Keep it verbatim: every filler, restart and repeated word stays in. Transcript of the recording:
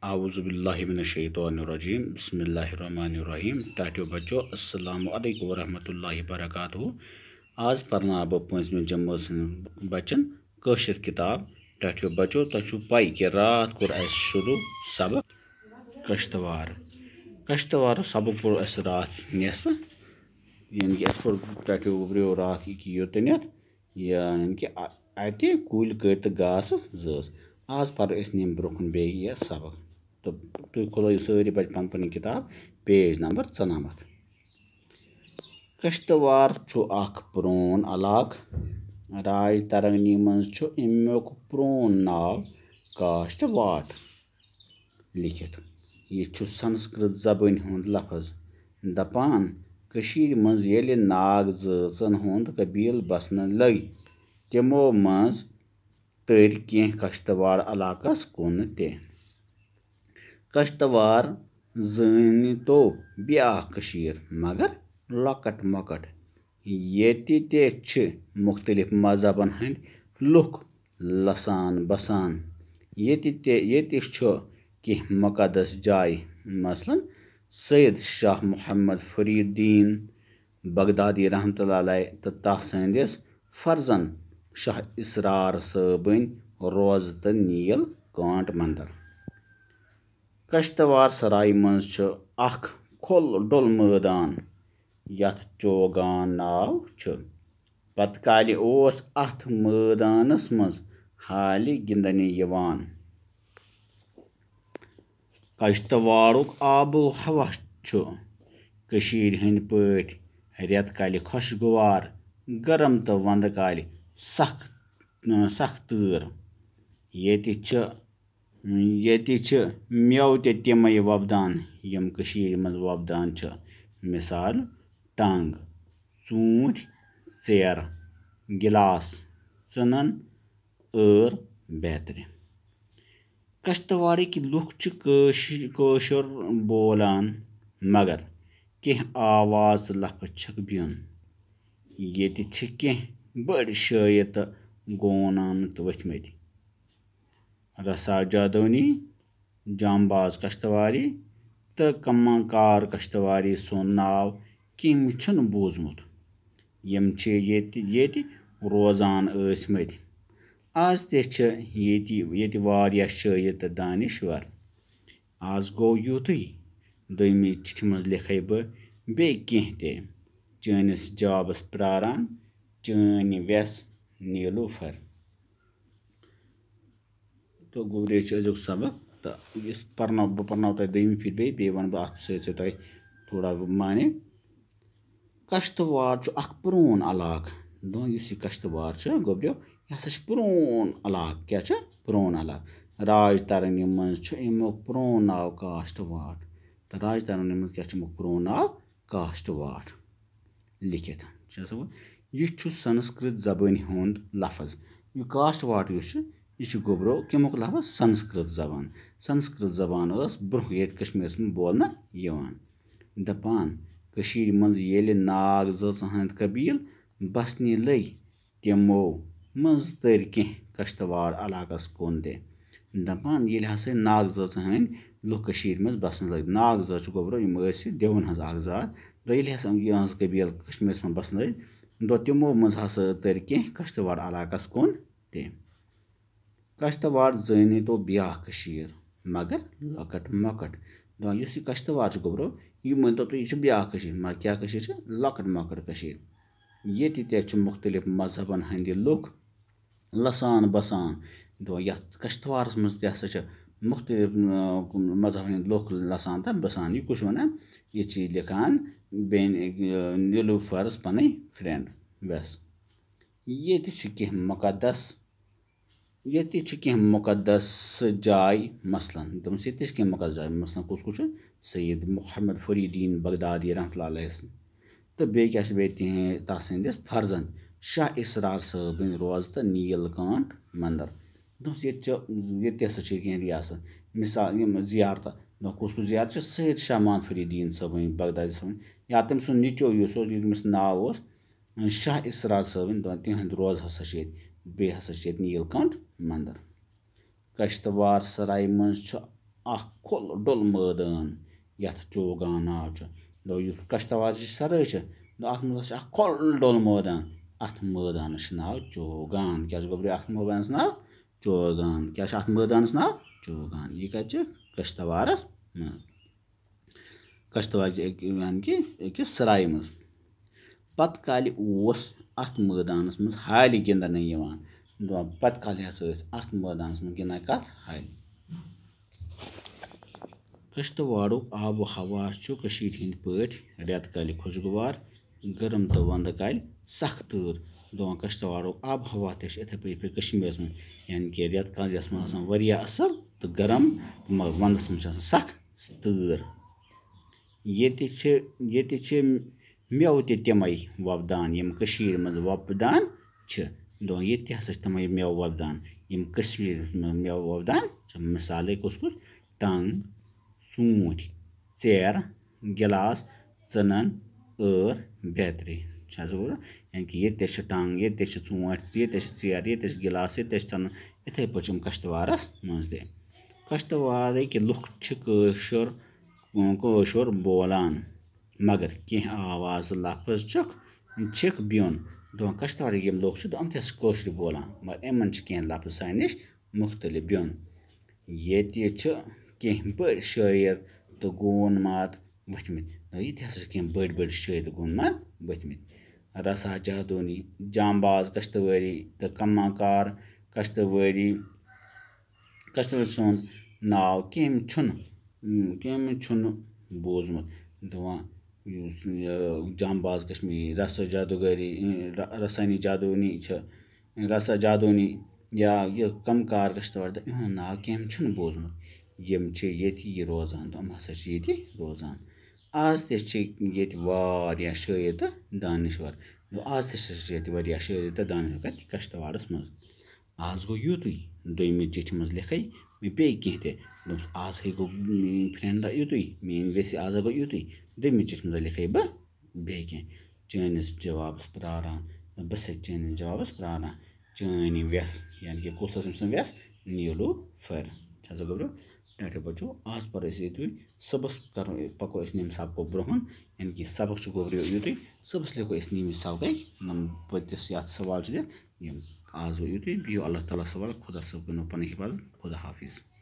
اعوذ باللہ من الشیطان الرجیم۔ بسم اللہ الرحمن الرحیم۔ ٹاٹھیو بچو، السلام علیکم ورحمۃ اللہ وبرکاتہ۔ آز پرناو بہٕ پٲنٛژمہِ جمٲژ ہٕنٛدٮ۪ن بچن کٲشِر کِتاب۔ ٹاٹھیو بچو، تۄہہِ چھُو پَے کہِ راتھ کوٚر اَسہِ شروٗع سبق کشتوار۔ کشتوار سبق پوٚر اَسہِ راتھ نٮ۪صفہٕ، یعنی کہِ اَسہِ پوٚر ٹاٹھیو گوٚبریو راتھ یہِ کہِ یوٚتانٮ۪تھ، یعنی کہِ اَ-، اَتہِ کُلۍ کٔٹۍ تہٕ گاسہٕ زٲژ۔ آز پَرو أسۍ نٮ۪مہِ برٛونٛہہ کُن بیٚیہِ یہِ سبق۔ تہٕ تُہۍ کھولو یہِ سٲری بچہٕ پنٕنۍ پنٕنۍ کِتاب، page number ژُنَمَتھ۔ کشتوار چھُ اکھ پرٛون علاقہٕ۔ راج ترنگی منٛز چھُ اَمیُک پرٛون ناو کاشت واٹ لیکھِتھ۔ یہِ چھُ سنسکرت زبٲنۍ ہُنٛد لفظ۔ دپان، کٔشیٖرِ منٛز ییٚلہِ ناگ زٲژن ہُنٛد قبیٖل بسنہٕ لٔگۍ، تِمو منٛز تٔرۍ کینٛہہ کشتواڑ علاقس کُن تہِ۔ کشتوار زٲنۍ تو بیٛاکھ کٔشیٖر، مگر لۄکٹ مۄکٹ۔ ییٚتہِ تہِ چھِ مُختٔلِف مذہبن ہٕنٛدۍ لُکھ لسان بسان۔ ییٚتہِ تہِ، ییٚتہِ چھُ کینٛہہ مُقدس جایہِ، مثلاً سید شاہ محمد فرید الدین بغدادی رحمتہ اللہ علیہ تہٕ تَس سٕنٛدِس فرزند شاہ اسرار صٲبٕنۍ روزٕ تہٕ نیل کانٹ مندر۔ کشتوار سرایہِ منٛز چھُ اکھ کھُل ڈُل مٲدان، یتھ چوگان ناو چھُ۔ پتہٕ کالہِ اوس اتھ مٲدانس منٛز ہالہِ گِنٛدنہِ یِوان۔ کشتواڑُک آب و ہوا چھُ کٔشیٖرِ ہٕنٛدۍ پٲٹھۍ رٮ۪تہٕ کالہِ خۄشگوار، گرم تہٕ ونٛدٕ کالہِ سخ، سخ تۭر۔ ییٚتہِ چھِ، ییٚتہِ چھِ مٮ۪وٕ تہِ تِمَے وۄپدان، یِم کٔشیٖرِ منٛز وۄپدان چھِ۔ مثال، ٹنٛگ، ژوٗنٛٹھۍ، ژیرٕ، گِلاس، ژٕنَن، ٲر بیترِ۔ کشتواڑٕکۍ لُکھ چھِ کٲشِر، کٲشُر بولان، مگر کینٛہہ آواز تہٕ لفظ چھِکھ بیُن۔ ییٚتہِ چھِ کینٛہہ بٔڑۍ شٲعر تہٕ گونان تہٕ ؤتھمٕتۍ۔ رسا جادونی، جامباز کشتواری تہٕ کمانکار کشتواری سُنٛد ناو کٔمۍ چھُنہٕ بوٗزمُت؟ یِم چھِ ییٚتہِ، ییٚتہِ روزان ٲسمٕتۍ۔ آز تہِ چھِ ییٚتہِ، ییٚتہِ واریاہ شٲعر تہٕ دانشور۔ آز گوٚو یُتُے، دوٚیمہِ چِٹھِ منٛز لیکھَے بہٕ بیٚیہِ کینٛہہ تہِ۔ چٲنِس جوابَس پرٛاران، چٲنۍ وٮ۪س نیٖلوفر۔ تہٕ گوٚو، یہِ چھُ أزیُک سبق۔ تہٕ یُس پرناو-، بہٕ پرناو تۄہہِ دوٚیمہِ پھِرِ بیٚیہِ، بیٚیہِ وَنہٕ بہٕ اَتھ سۭتۍ سۭتۍ تۄہہِ تھوڑا معنی۔ کشتواڑ چھُ اکھ پرٛون علاقہٕ۔ دَپان، یُس یہِ کشتواڑ چھُ، گوٚبریو، یہِ ہسا چھُ پرٛون علاقہٕ۔ کیٛاہ چھُ؟ پرٛون علاقہٕ۔ راج ترنی منٛز چھُ اَمیُک پرٛون ناو کاشتواڑ۔ تہٕ راج ترنی منٛز کیٛاہ چھُ اَمیُک پرٛون ناو؟ کاشتواڑ لیکھِتھ۔ چھُ سا وۄنۍ؟ یہِ چھُ سنسکرت زبٲنۍ ہُنٛد لفظ۔ یہِ کاشتواڑ یُس چھُ، یہِ چھُ گوٚبرو کَمیُک لفظ؟ سنسکرت زبان۔ سنسکرت زبان ٲس برٛونٛہہ ییٚتہِ کشمیٖرس منٛز بولنہٕ یِوان۔ دَپان، کٔشیٖرِ منٛز ییٚلہِ ناگ زٲژَن ہٕنٛدۍ قبیٖل بسنہِ لٔگۍ، تِمو منٛز تٔرۍ کینٛہہ کشتواڑ علاقس کُن تہِ۔ دَپان، ییٚلہِ ہسا ناگ زٲژَن ہٕنٛدۍ لُکھ کٔشیٖرِ منٛز بسنہِ لٔگۍ، ناگ زٲژ چھِ گوٚبرو، یِم ٲسۍ یہِ دیوَن ہٕنٛز اکھ ذات۔ دوٚپُن، ییٚلہِ ہسا یِہٕنٛز قبیٖل کشمیٖرس منٛز بسنہِ لٔگۍ، دوٚپ، تِمو منٛز ہسا تٔرۍ کینٛہہ کشتواڑ علاقس کُن تہِ۔ کشتواڑ زٲنۍ تو بیٛاکھ کٔشیٖر، مگر لۄکٕٹ مۄکٕٹ۔ دَپان، یُس یہِ کشتواڑ چھُ گوٚبرو، یہِ مٲنۍ تو تُہۍ، یہِ چھِ بیٛاکھ کٔشیٖر، مگر کیٛاہ کٔشیٖر چھِ؟ لۄکٕٹ مۄکٕٹ کٔشیٖر۔ ییٚتہِ تہِ چھِ مُختٔلِف مذہبن ہٕنٛدۍ لُکھ لسان بسان۔ دَپان، یَتھ کشتواڑس منٛز تہِ ہسا چھِ مُختٔلِف، اۭں، مذہبن ہٕنٛدۍ لُکھ لسان تہٕ بسان۔ یہِ کُس چھُ وَنان؟ یہِ چھِ یہِ لیکھان بیٚنہِ، اۭں، نیلوفرس پنٕنۍ friend وٮ۪س۔ ییٚتہِ چھِ کینٛہہ مُقدس ییٚتہِ چھِ کینٛہہ مُقدس جاے، مثلاً، دوٚپمَس، ییٚتہِ چھِ کینٛہہ مُقدس جاے، مثلاً، کُس کُس چھُ؟ سید محمد فرید الدین بغدادی رحمتہ اللہ علیہ سٕنٛز۔ تہٕ بیٚیہِ کیٛاہ چھِ بیٚیہِ تِہِنٛدۍ، تَس سٕنٛدِس فرزند شاہ اسرار صٲبٕنۍ روزٕ تہٕ نیٖل کانٛٹھ مندر۔ دوٚپمَس، ییٚتہِ چھِ، ییٚتہِ تہِ ہسا چھِ کینٛہہ ریاست، مثال، یِم زیارتہٕ۔ دوٚپُن، کُس کُس زیارت چھِ؟ سید شاہ محمد فرید الدین صٲبٕنۍ، بغدادی صٲبٕنۍ، یا تٔمۍ سُنٛد نیٚچو یُس اوس، ییٚمِس ناو اوس شاہ اسرار صٲبٕنۍ، دَپان، تِہُنٛد روزٕ ہسا چھِ ییٚتہِ۔ بیٚیہِ ہسا چھِ ییٚتہِ نیٖل کانٛٹھ مندر۔ کشتوار سرایہِ منٛز چھُ اکھ کھُلہٕ ڈُل مٲدان، یَتھ چوگان ناو چھُ۔ دوٚپ، یُس کشتوار چھِ سرٲے چھِ، دوٚپ، اَتھ منٛز ہسا چھِ اکھ کھُلہٕ ڈُل مٲدان، اَتھ مٲدانَس چھُ ناو چوگان۔ کیٛاہ چھُ گوٚبرِ اَتھ مٲدانَس ناو؟ چوگان۔ کیٛاہ چھُ اَتھ مٲدانَس ناو؟ چوگان۔ یہِ کَتہِ چھِ؟ کشتوارَس منٛز۔ کشتوار چھِ أکہِ، یعنی کہِ أکِس سرایہِ منٛز۔ پتہٕ کالہِ اوس اَتھ مٲدانَس منٛز ہالہِ گِنٛدنہٕ یِوان۔ دَپان، پتہٕ کالہِ ہسا ٲسۍ اَتھ مٲدانَس منٛز گِنٛدان کَتھ؟ ہالہِ۔ کشتواڑُک آب و ہوا چھُ کٔشیٖرِ ہِنٛدۍ پٲٹھۍ رٮ۪تہٕ کالہِ خۄشگوار، گرم تہٕ وَندٕ کالہِ سخ تۭر۔ دَپان، کشتواڑُک آب و ہوا تہِ چھُ یِتھَے پٲٹھۍ، یِتھ پٲٹھۍ کشمیٖرَس منٛز، یعنی کہِ رٮ۪تہٕ کالہِ یَتھ منٛز آسان واریاہ اَصٕل تہٕ گرم، تہٕ مگر وَندَس منٛز چھِ آسان سخ تۭر۔ ییٚتہِ چھِ، ییٚتہِ چھِ مٮ۪وٕ تہِ تِمَے وۄپدان، یِم کٔشیٖرِ منٛز وۄپدان چھِ۔ دَپان، ییٚتہِ تہِ ہسا چھِ تِمَے مٮ۪وٕ وۄپدان، یِم کٔشیٖرِ منٛز مٮ۪وٕ وۄپدان چھِ۔ مِثالے کُس کُس؟ ٹنٛگ، ژوٗنٛٹھۍ، ژیرٕ، گِلاس، ژٕنَن، ٲر، بیترِ۔ چھِ حظ بوٗزمُت؟ یعنی کہِ ییٚتہِ تہِ چھِ ٹنٛگ، ییٚتہِ تہِ چھِ ژوٗنٛٹھۍ، ییٚتہِ تہِ چھِ ژیرٕ، ییٚتہِ تہِ چھِ گِلاس، ییٚتہِ تہِ چھِ ژٕنَن۔ یِتھَے پٲٹھۍ چھِ یِم کشتوارَس منٛز تہِ۔ کشتوارٕکۍ لُکھ چھِ کٲشُر، کٲشُر بولان، مگر کینٛہہ آوازٕ لفظ چھِکھ، چھِکھ بیوٚن۔ دَپان، کشتوارٕکۍ یِم لُکھ چھِ، تِم تہِ ہسا چھِ کٲشُر بولان، مگر یِمَن چھِ کینٛہہ لفظ سانہِ نِش مُختلف بیوٚن۔ ییٚتہِ چھِ کینٛہہ بٔڑۍ شٲعر تہٕ گوٗن مات ؤتھمٕتۍ۔ نہ، ییٚتہِ ہسا چھِ کینٛہہ بٔڑۍ بٔڑۍ شٲعر تہٕ گوٗن مات ؤتھمٕتۍ۔ رسا جادونی، جانباز کشتوٲری تہٕ کماکار کشتوٲری، کشتوٲری سُنٛد ناو کٔمۍ چھُنہٕ، کٔمۍ چھُنہٕ بوٗزمُت؟ دَپان، یُس یہِ جانباز کشمیٖری، رسا جادوگری، ر-، رسانی جادونی چھِ، رسا جادونی یا یہِ کمکار کشتوار، تہٕ یِہُنٛد ناو کٔمۍ چھُنہٕ بوٗزمُت؟ یِم چھِ ییٚتی روزان، تہٕ یِم ہسا چھِ ییٚتی روزان۔ آز تہِ چھِ ییٚتہِ واریاہ شٲعر تہٕ دانشور۔ آز تہِ چھِ ییٚتہِ واریاہ شٲعر تہٕ دانشور کَتہِ؟ کشتواڑَس منٛز۔ آز گوٚو یُتُے، دوٚیمہِ چِٹھِ منٛز لیکھَے مےٚ بیٚیہِ کینٛہہ تہِ۔ دوٚپُس، آز ہے گوٚو میٛٲنۍ فرٛٮ۪نٛڈ یُتُے، میٛٲنۍ ویسہِ آز گوٚو یُتُے، دوٚیمہِ چِٹھِ منٛز لیکھَے بہٕ بیٚیہِ کینٛہہ۔ چٲنِس جوابَس پرٛاران، بہٕ چھَسَے چٲنِس جوابَس پرٛاران۔ چٲنۍ وٮ۪س، یعنی کہِ کُس ٲس أمۍ سٕنٛز وٮ۪س؟ نیٖلوفر۔ چھا سا گوٚبرو؟ ٹاٹھے بچو، آز پَرو أسۍ ییٚتہِ۔ صُبحَس کَرو، پَکو أسۍ نیمہِ سبقُک برٛونٛہہ کُن، یعنی کہِ سبق چھُ گوٚبرو یُتُے۔ صُبحَس لیکھو أسۍ نیمہِ سبقٕے، نم-، پٔتِس یَتھ سوال چھُ دِتھ، یِم آز گوٚو یُتُے۔ بِہِو اللہ تعالیٰ سوال، خۄدا صٲب کٔرِنو پَنٕنۍ حِفاظت۔ خۄدا حافظ۔